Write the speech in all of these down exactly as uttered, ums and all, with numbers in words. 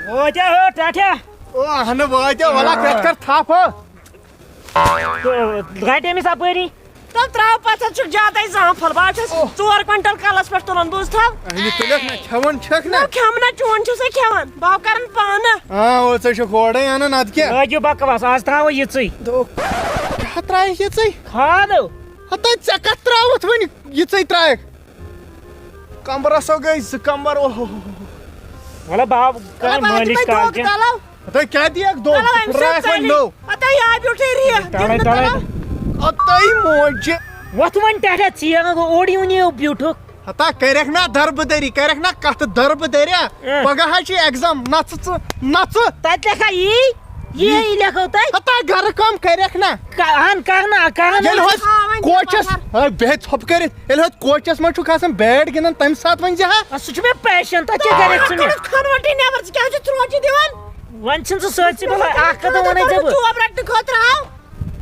وٲتیا ہو ٹاٹھیا؟ او اہنہٕ وٲتیا، وَلہ کَتھ کَر تھپھ ہو۔ تہٕ گَٹہِ أمِس اَپٲری۔ تَلہٕ ترٛاو پَتہٕ، ژٕ چھُکھ زیادَے زانٛفَل۔ بہٕ حظ چھَس ژور کویِنٹَل کَلَس پٮ۪ٹھ تُلان، بوٗزتھا؟ اہنہِ تُلِتھ نہ کھٮ۪وان چھَکھ نہ؟ نہ کھٮ۪مہٕ نہ، چون چھُسَے کھٮ۪وان، بہٕ ہاو کَرَن پانہٕ۔ آ، او ژٕ چھُکھ اورَے اَنان، اَدٕ کیٛاہ؟ لٲگِو بکواس، آز تھاوو یِژٕے۔ دو-، کَتھ ترٛایَکھ یِژٕے؟ کھاد۔ ہَتہٕ ژےٚ کَتھ ترٛاوَتھ وۄنۍ یِژٕے ترٛایَکھ؟ کمبرس ہو گٔے زٕ کمبر، اوہ۔ وَلہٕ باب، کَرٕ وَلہٕ باب، مٲلِش تِمَے کالچن۔ دۄگ تَلو۔ ہَتَے کیٛاہ دِیَکھ دۄگ؟ تَلو، أمِس چھُ راتھ وۄنۍ ژَلہِ۔ نوٚو۔ ہَتَے یا بیوٗٹھٕے ریٚتھ، تَلَے، دِنہٕ تَلَے۔ تَلو۔ ہَتَے موجہِ۔ وۄتھ وۄنۍ ٹٮ۪ٹھٮ۪تھ ژٕ یہِ اوٚڑ یِوُن یہِ بیوٗٹھُکھ۔ ہَتا کَرٮ۪کھ نا دربہٕ دٔری، کَرٮ۪کھ نا کَتھٕ دربہٕ دٔریا؟ اۭں۔ پَگاہ حظ چھِ exam، نَژٕ ژٕ، نَژٕ۔ تَتہِ لیکھا یی؟ یی لیکھو تۄہہِ؟ ہتا گرٕ کٲم کریکھ نا۔ کا-، اہن کر نا، کر نا۔ ییٚلہِ ہوت ہاوان کوچس، پتھر۔ ہے، بیٚہہ ژھۄپہٕ کٔرِتھ، ییٚلہِ ہوت کوچس منٛز چھُکھ آسان بیٹ گِنٛدان، تمہِ ساتہٕ ؤنۍ زِ ہا۔ آ، سُہ چھُ مےٚ پیشن، تۄہہِ کیٛاہ کریکھ ژٕ مےٚ؟ کھنوٹی نٮ۪بر، ژٕ کیٛاہ چھُ ترٛوٹہِ دِوان؟ وۄنۍ چھُنہٕ سُہ سٲرسٕے بلاے، اکھ کتھ ونے ژےٚ بہٕ۔ چوب رٹنہٕ خٲطرٕ آو۔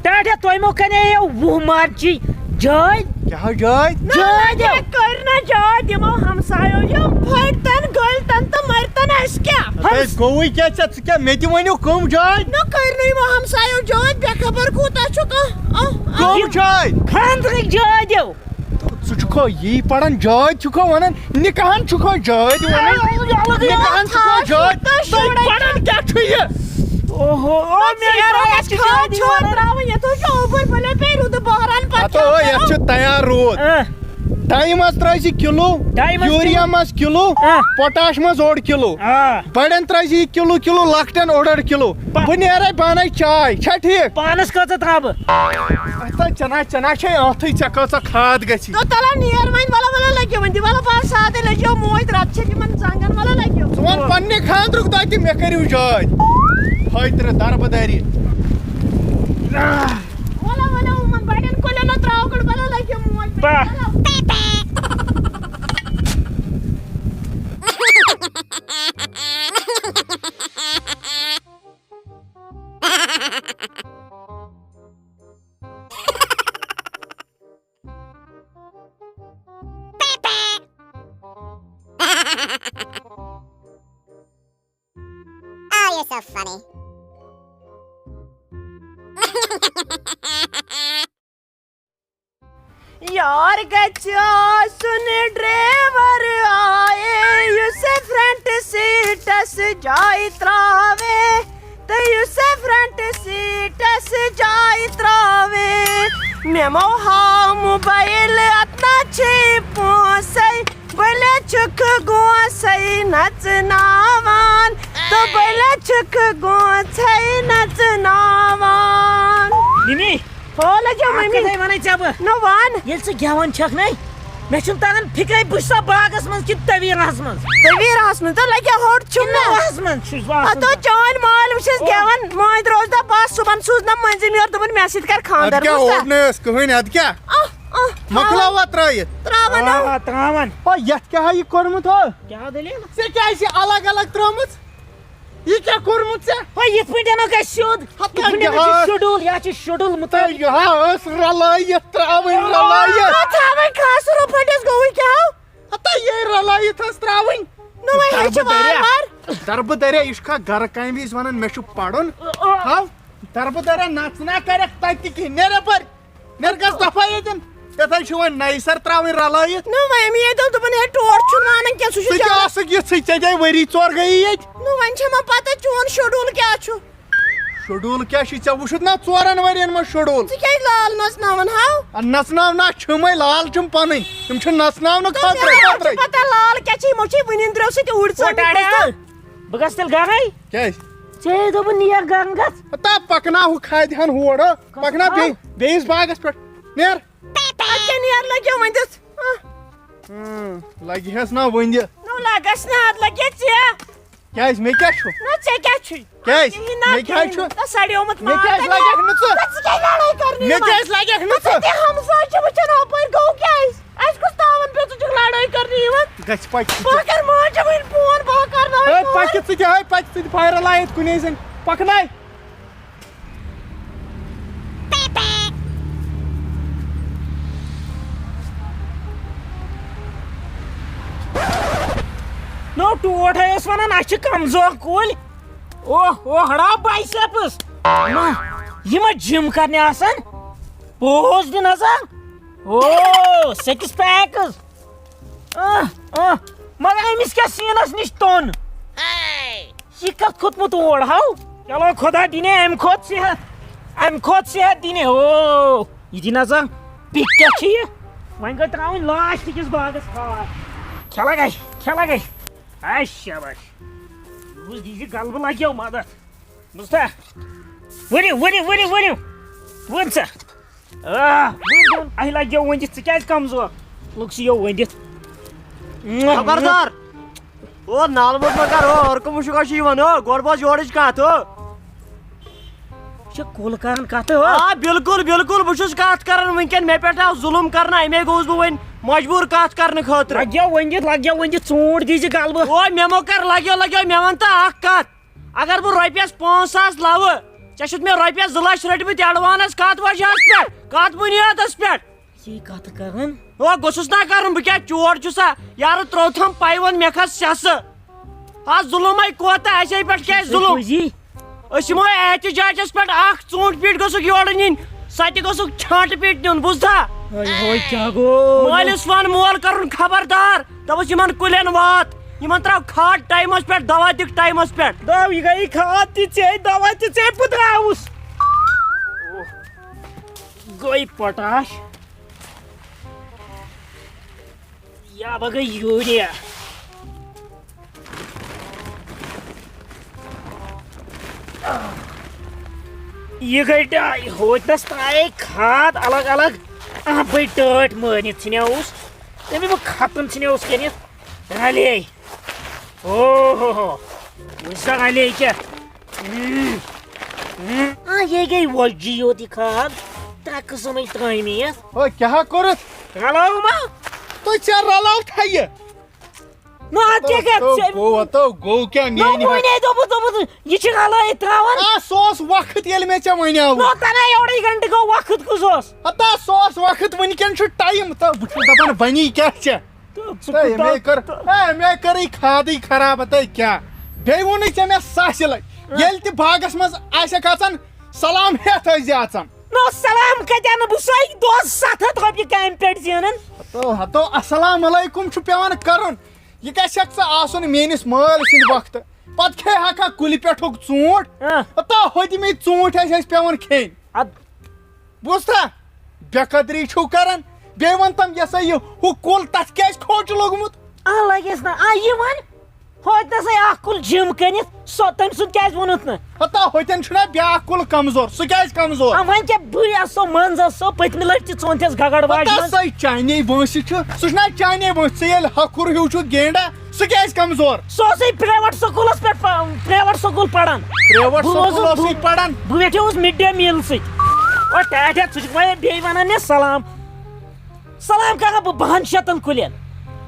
ٹاٹھیا، تۄہہِ مو کنے یہِ وُہ مارچی جٲے۔ کیٛاہ حظ جٲے؟ جٲے دِ۔ کٔر نہ جٲے، دِمو ہمسایو یِم پھٔٹتن، گٔلتن تہٕ مرتن، اَسہِ کیٛاہ؟ ہے، گوٚوٕے کیٛاہ ژےٚ؟ ژٕ کیٛاہ مےٚ تہِ ؤنِو کٕم جٲے؟ نہ کٔر نہٕ یِمو ہمسایو جٲے، بے خبر کوٗتاہ چھُ کانٛہہ۔ آہ، آہ۔ کٕم جٲے؟ خانٛدرٕکۍ جٲے دِو۔ ژٕ چھُکھو یی پران، جٲے چھُکھو ونان، نکاحن چھُکھو جٲے دِوان۔ نکاحن چھُکھو جٲے۔ تُہۍ پران کیٛاہ چھُ یہِ؟ اوہو، او، مےٚ یہِ روٗد چھُ ترٛاوُن، یَتھ حظ چھُ اوٚبُر پھٔلۍ پے روٗدٕ بہران پتہٕ ہتو، کیٛاہ یَتھ کرو؟ چھُ تیار روٗد۔ اہ۔ ڈایمس ترٲیزِ کِلوٗ، ڈایمس یوٗریا کِلوٗ۔ مس کِلوٗ، آ۔ پوٹاش مس اوٚڑ کِلوٗ۔ آ۔ بڑٮ۪ن ترٲیزِ یہِ کِلوٗ کِلوٗ، لۄکٹٮ۪ن اوٚڑ اوٚڑ کِلوٗ۔ پا- بہٕ نیرے پانے چاے، چھا ٹھیٖک؟ پانس کۭژاہ ترٛاوٕ بہٕ؟ اَتھ ژےٚ نا، ژےٚ نا چھے ٲتھٕے، ژےٚ کۭژاہ کھاد گژھی؟ تو تَلہ نیر وۄنۍ، وَلہ وَلہ لٔگِو وۄنۍ، دِ وَلہ بہٕ آسہٕ سادٕے، لٔجیو موج رَب چھِ یِمَن زنٛگَن، وَلہ لٔگِو۔ ژٕ وَن پننہِ خانٛدرُک دۄہ تہِ مےٚ کٔرِو یاد۔ ہٲترٕ دربہٕ دٲری۔ وَلہ وَلہ یِمَن بَڑٮ۪ن کُلٮ۪ن ہا ترٛاو گۄڈٕ، وَلہ لٔگِو موج۔ بَس۔ وَلہ۔ Oh, you're so funny. یار گژھِ آسُن ڈرایور آیے، یُس فرنٹ سیٹس جاے تراوے، تہٕ یُس فرنٹ سیٹس جاے تراوے۔ مےٚ مو ہاو موبایل، اتنا چھِ پونسے، بٔلۍ چھُکھ گونسے نژناوان، تہٕ بٔلۍ چھُکھ گونسے نژناوان۔ مِمی، ہو لجو اکھ ممی۔ کتھے ونے ژےٚ بہٕ۔ نہ وَن۔ ییٚلہِ ژٕ گٮ۪وان چھکھ نے، مےٚ چھُنہٕ تران فکرے بہٕ چھُسا باغس منٛز کِنہٕ تویراہس منٛز۔ تویراہس منٛز، تہٕ لگیا ہوٚٹ چھُم نہ۔ تویراہس منٛز چھُس بہٕ آسان۔ ہتو چٲنۍ مٲلۍ وٕچھس او۔ گٮ۪وان، مٲنۍ روز دۄہ بس صُبحن سوٗز نہ مٔنزِم یور، دوٚپُن مےٚ سۭتۍ کر خانٛدر، اَدٕ کیٛاہ بوٗزتھا؟ ہوٚٹ نہٕ ٲس کٕہٕنۍ، اَدٕ کیٛاہ؟ آہ، آہ، مۄکلاو تھاوان۔ وۄنۍ ترٲیِتھ۔ ترٛاوان آ، آ۔ ترٛاوان۔ او، یتھ کیٛاہ ہا یہِ کوٚرمُت ہو؟ کیٛاہ دٔلیٖل؟ ژےٚ کیٛازِ چھِ الگ الگ ترٲومٕژ؟ یہِ کیٛاہ کوٚرمُت ژےٚ؟ ہے، یِتھ پٲٹھۍ اَنو گژھِ سیوٚد۔ ہَتہٕ یِتھ پٲٹھۍ اَنو کیٛاہ؟ سیوٚدُل، یہِ حظ چھِ schedule مُطٲبِق۔ یہِ حظ ٲس رَلٲیِتھ ترٛاوٕنۍ، رَلٲیِتھ۔ آ، تھاوٕنۍ خاص روٚپھَٹِس گوٚوٕے کیٛاہ ہو؟ ہَتہ یہِ رَلٲیِتھ ٲس ترٛاوٕنۍ۔ نہ، وۄنۍ حظ چھِ دربہٕ وار دریا، وار۔ دربہٕ دریا، یہِ چھُکھا گَرٕ کامہِ وِزِ وَنان، مےٚ چھُ پَرُن؟ آ۔ تھاو، دربہٕ دریا نَژنا کَرٮ۪کھ تَتہِ تہِ کِہیٖنۍ، نیرٕ یَپٲرۍ۔ نیر گژھ دفا ییٚتٮ۪ن۔ یَتھ حظ چھِ وۄنۍ نَیہِ سَرٕ ترٛاوٕنۍ رَلٲیِتھ۔ نہ، وۄنۍ أمی یے دوٚپ، دوٚپُن، ہے، ٹوٹھ چھُنہٕ مانان کینٛہہ، سُہ چھُ ژٕ تہِ زیادٕ۔ ٲسٕکھ یِژھٕے، ژےٚ گٔے ؤری ژور گٔیی ییٚتہِ۔ نہ، وۄنۍ چھےٚ مےٚ پَتہ چون schedule کیٛاہ چھُ۔ Schedule کیٛاہ چھُے؟ ژےٚ وُچھُتھ نا ژورَن ؤرِین منٛز schedule؟ ژٕ کیٛازِ لال نژناوان ہاو؟ اَدٕ نژناونہٕ چھِمَے، لال چھِم پَنٕنۍ۔ یِم چھِ نژناونہٕ تہٕ خٲطرَے، مےٚ چھِ خٲطرَے۔ پَتہ لال کیٛاہ چھِ، یِمو چھِ وٕنِنٛدریو سۭتۍ اُرۍ ژٲمٕتۍ۔ کوٹاڑے، بوٗزتھا؟ بہٕ گژھٕ تیٚلہِ گرَے۔ کیٛازِ؟ ژےٚ دوٚپُن نیر گرن گژھ۔ ہتا پکناوُکھ خادِ ہن ہورٕ۔ کس پکناو باغ؟ بیٚیہِ، بیٚیِس باغس پٮ۪ٹھ۔ نیر۔ اَدٕ کیٛاہ نیر لگیو وۄنۍ دِژ؟ آہ۔ اۭں، لگہِ ہس نا وۄنۍ یہِ۔ نو لگس نا، اتھ لگہِ ژےٚ۔ کیٛازِ، مےٚ کیٛاہ چھُ؟ نہ، ژےٚ کیٛاہ چھُے؟ کیٛازِ؟ یہِ نا مےٚ کیٛازِ کِہیٖنۍ۔ چھُ؟ نہ، سڑیومُت مےٚ ماز کیٛازِ تَمہِ لگٮ۪کھ نہٕ ژٕ؟ نہ، ژٕ کیٛازِ لڑٲے کرنہِ مےٚ یِوان؟ کیٛازِ لگٮ۪کھ نہٕ نہ، ژٕ؟ ژٕ تہِ ہمساے چھِ وٕچھان اپٲرۍ گوٚو کیٛازِ؟ اَسہِ کُس تاوَن پیوٚو، ژٕ چھُکھ لڑٲے کرنہِ یِوان؟ گژھِ پَکہِ ژٕ تہِ۔ بہٕ کَرٕ ماجہِ وٕنہِ فون، بہٕ ہا کرناوَے ہے، فون۔ پَکہِ ژٕ تہِ، ہے، پَکہِ ژٕ تہِ، فایرَل آیَتھ کُنے زَن۔ پَکناے۔ نو ٹوٹھ ٲسۍ ونان، اسہِ چھِ کمزور کُلۍ۔ اوہ، اوہ، ہڑا بایسیپس۔ ما، یہِ ما جم کرنہِ آسان؟ پوز دِ نظر۔ اوہ، سکس پیکس۔ آہ، آہ، مگر أمِس کیٛاہ سیٖنس نِش توٚن؟ یہِ کتھ کھوٚتمُت اور، ہاو؟ چلو، خۄدا دِنہِ امہِ کھۄتہٕ صحت، امہِ کھۄتہٕ صحت دِنہِ۔ او، یہِ دِ نظر، پِک کیٛاہ چھِ یہِ؟ وۄنۍ گٔے ترٛاوٕنۍ لاسٹ کِس باغس کھاد۔ کھٮ۪لہ گے، کھٮ۪لہ گے۔ اے شاباش۔ یُس دیٖزِ غلبہٕ لگیو مدد۔ بوٗزتھا؟ ؤنِو، ؤنِو، ؤنِو، ؤنِو۔ ووٚن سا۔ آ، ووٚن، ووٚن۔ اَسہِ لگیو ؤنِتھ، ژٕ کیٛازِ کمزور؟ لوٚگ سُہ یو ؤنِتھ۔ خبردار۔ او نالہٕ منٛز ما کر، او ہر کُم وٕچھُکھ، چھُ یِوان، او گۄڈٕ بوز یورٕچ کتھ، او۔ یہِ چھِ کُل کران کتھ، او۔ آ، بِلکُل، بِلکُل، بہٕ چھُس کتھ کران وٕنکیٚن، مےٚ پٮ۪ٹھ آو ظُلُم کرنہٕ، اَمے گوٚوُس بہٕ وۄنۍ مجبوٗر کتھ کرنہٕ خٲطرٕ۔ لگیو ؤنِتھ، لگیو ؤنِتھ، ژوٗنٛٹھ دیٖزِ غلبہٕ۔ او، مےٚ مو کر لگیو، لگیو، مےٚ وَن تہٕ اکھ کتھ، اگر بہٕ رۄپیس پانٛژھ ساس لوٕ، ژےٚ چھُتھ مےٚ رۄپیس زٕ لچھ رٔٹمٕتۍ ایڈوانس، کتھ وجہس پٮ۪ٹھ؟ کتھ بُنیادس پٮ۪ٹھ؟ یہِ کتھ کران؟ او، گوٚژھُس نا کرُن، بہٕ کیٛاہ چور چھُسا؟ یارٕ ترٛوو تھم پاے وۄنۍ مےٚ کھس سٮ۪سہٕ۔ آ، ظُلُم ہے کوتاہ، اَسے پٮ۪ٹھ کیٛازِ ظُلُم؟ پٔزی۔ أسۍ یِمو احتجاجس پٮ۪ٹھ، اکھ ژوٗنٛٹھ پیٖٹ گوٚژھُکھ یورٕ نِنۍ، سۄ تہِ گوٚژھُکھ چھانٛٹہٕ پیٖٹ نیُن، بوٗزتھا؟ ہاے ہاے، کیٛاہ گوٚو؟ مٲلِس وَن مول کرُن خبردار، دَپُس یِمن کُلٮ۪ن وات، یِمن ترٛاو کھاد ٹایمس پٮ۪ٹھ، دوا دِکھ ٹایمس پٮ۪ٹھ۔ دَو، یہِ گٔیے کھاد تہِ ژےٚ، دوا تہِ ژےٚ، بہٕ درٛاوُس۔ گٔے پوٹاش۔ یا بہٕ گٔے یوٗریا۔ یہِ گٔے ڈاے، ہوتنس ترٛایے کھاد الگ الگ۔ آ، بٔے ٹٲٹھۍ مٲرِتھ ژھٕنیوس۔ تٔمۍ بہٕ ختم ژھٕنیوس کٔرِتھ۔ رلے۔ او ہو ہو۔ وٕچھ سا رلے کیٛاہ۔ آ، یہِ گٔے وۄجہِ یوت یہِ کھاد۔ ترٛےٚ قٕسمٕچ ترٛٲمٕے یَتھ۔ او، کیٛاہ کوٚرُتھ؟ رلاو ما؟ تہٕ ژےٚ رلاو تھا یہِ؟ نہ، اَتھ کیٛاہ گژھِ؟ تو گوٚو، تو گوٚو کیٛاہ نہ، میٛانہِ وۄنۍ ہَتہِ؟ ہے دوٚپُس، دوٚپُس، یہِ چھِ رلٲیِتھ ترٛاوان۔ آ، سُہ اوس وقت ییٚلہِ مےٚ ژےٚ وَنیٛاوُ۔ نہ، تَنہٕ ہے اوٚڑُے گھنٹہٕ گوٚو، وقت کُس اوس؟ ہتا، سُہ اوس وقت، وٕنکٮ۪ن چھُ ٹایم، تہٕ بہٕ چھُس دَپان، بَنی کیٛاہ ژےٚ؟ تہٕ ژٕ ہے، کوٗتاہ مےٚ کٔر، تہٕ ہے، مےٚ کٔرٕے کھادٕے خراب، ہتا کیٛاہ؟ بیٚیہِ ووٚنُے ژےٚ مےٚ ساسہِ لَٹہِ، ہہ۔ ییٚلہِ تہِ باغَس منٛز آسٮ۪کھ اَژان، سلام ہٮ۪تھ ٲسۍ زِ اَژان۔ نہ، سلام کَتہِ اَنہٕ بہٕ؟ سۄے دۄہَس ستھ ہَتھ رۄپیہِ کامہِ پٮ۪ٹھ زینان۔ ہتو، ہتو، السلام علیکم چھُ پٮ۪وان کرُن۔ یہِ گژھِ ہا ژٕ آسُن میٲنِس مٲلۍ سٕنٛدِ وقتہٕ۔ پتہٕ کھے ہا کانٛہہ کُلہِ پٮ۪ٹھُک ژوٗنٛٹھ۔ ہاں۔ ہتا، ہوٚتہِ مے ژوٗنٛٹھۍ ٲسۍ اَسہِ پٮ۪وان کھیٚنۍ۔ اَد۔ بوٗزتھا؟ بے قدری چھِو کران۔ بیٚیہِ وَن تَم، یہِ ہسا یہِ ہُہ کُل، تَتھ کیٛازِ کھوٚچ لوٚگمُت؟ آ، لگٮ۪س نہ۔ آ، یہِ وَن۔ ہوتہِ نسا اکھ کُل جِم کٔرِتھ، سۄ، تٔمۍ سُنٛد کیٛازِ ووٚنُتھ نہٕ؟ ہتا، ہوتٮ۪ن چھُنہ بیٛاکھ کُل کمزور، سُہ کیٛازِ کمزور؟ آ، وۄنۍ کیٛاہ بٕے آسو منٛز ٲس سۄ پٔتمہِ لٹہِ تہِ ژٕ اوٚنتھس گگڑ واجہِ ہتا منٛز۔ سۄے چانے وٲنٛسہِ چھُ، سُہ چھُنہ چانے وٲنٛسہِ، ژٕ ییٚلہِ ہکھُر ہیوٗ چھُکھ گینڈا، سُہ کیٛازِ کمزور؟ سُہ اوسُے پرٛیویٹ سکوٗلس پٮ۪ٹھ پ-، پرٛیویٹ سکوٗل پران۔ پرٛیویٹ بہٕ سکوٗل روزُس اوسُے بہٕ، پران۔ بہٕ ویٹھیوس مِڈ ڈے میٖل سۭتۍ۔ او ٹاٹھیا، ژٕ چھُکھ وۄنۍ بیٚیہِ ونان مےٚ سلام؟ سلام کران بہٕ بَہَن شیٚتَن کُلٮ۪ن۔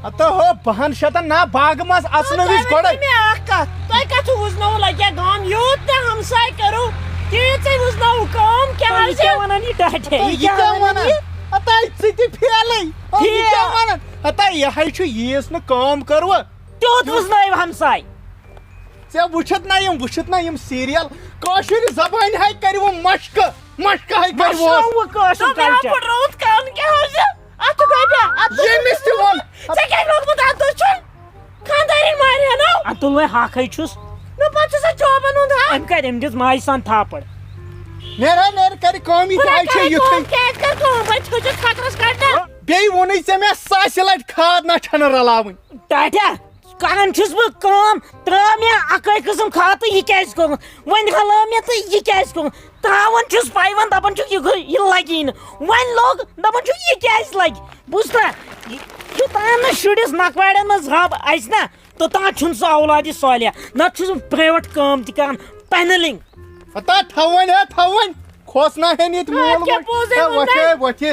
ہتہٕ ہو، بَہَن شیٚتَن نا، باغہٕ منٛز اَژنہٕ وِزِ تۄہہِ گۄڈَے۔ ؤنِو مےٚ اَکھ کَتھ، تۄہہِ کَتھ چھُو وُزناوُن لَگہِ ہا گام؟ یوٗت تۄہہِ ہمساے کٔرٕو، تیٖژٕے وُزناوُن کٲم کیٛاہ تۄہہِ حظ یہِ چھِ؟ کیٛاہ وَنان یہِ ٹاٹھے؟ تۄہہِ یہِ یہِ کیٛاہ کیٛاہ وَنان وَنان؟ یہِ؟ ہتا، ژٕ تہِ فیلٕے۔ ہا، یہِ فیل۔ کیٛاہ وَنان؟ ہتا، یہِ ہَے چھُ ییٖژ نہٕ کٲم کٔروٕ۔ تیوٗت وُزنٲیِو ہمساے۔ ژےٚ وٕچھِتھ نہ یِم، وٕچھِتھ نہ یِم سیٖریل، کٲشِر زبانہِ ہَے کَرِوٕ مَشقہٕ۔ مشکہٕ ہے کَرِ ووس۔ مشروع کٲشُر تو مےٚ culture۔ پھُٹرووُتھ کَن کیٛاہ حظ چھُ؟ اَتھ چھُ گَبہِ، اَتھ چھُ ییٚمِس تہِ ووٚن۔ ژےٚ کیٛازِ لوٚگمُت اَتھ دٔچھُن؟ خانٛدارِنۍ مارِ ہا نو۔ اَدٕ تُل وۄنۍ حقٕے چھُس۔ نہ پَتہٕ چھُ سا جوابَن ہُنٛد حق۔ أمۍ کَرِ، أمۍ دِژ ماجہِ سان تھاپڑ۔ نیرٕ ہا، نیرٕ کَرِ کٲم، یہِ بہٕ تہِ نہ ہَے چھےٚ کَرٕ یُتھُے۔ کٲم، کیٛازِ کَرٕ کٲم؟ وۄنۍ تھٲیزِ کھَکرَس کَڑنہ۔ بیٚیہِ ووٚنُے ژےٚ مےٚ ساسہِ لَٹہِ کھاد نہ چھَنہٕ رَلاوٕنۍ۔ ٹاٹھیا، کران چھُس بہٕ کٲم، ترٛٲو مےٚ اَکٲے قٕسٕم کھاد تہٕ یہِ کیٛازِ گوٚمُت؟ وۄنۍ رَلٲو مےٚ تہٕ یہِ کیٛازِ گوٚمُت؟ ترٛاوان چھُس پایوَن، دَپان چھُکھ یہِ گوٚو، یہِ لَگی نہٕ۔ وۄنۍ لوٚگ، دَپان چھُکھ یہِ کیٛازِ لَگہِ؟ بوٗزتھا؟ یہِ، یوٚتام نہٕ شُرِس نَکوارٮ۪ن منٛز رَب اَژِ نا، توٚتام چھُنہٕ سُہ اولادِ صالح۔ نَتہٕ چھُس بہٕ private کٲم تہِ کران، panelling۔ ہتا تھاوٕنۍ ہے تھاوٕنۍ، کھوژناوہن ییٚتہِ آ، مول کیٛاہ موج۔ پوٚزے ہے ووٚن وۄتھِ مےٚ؟ ہے وۄتھِ۔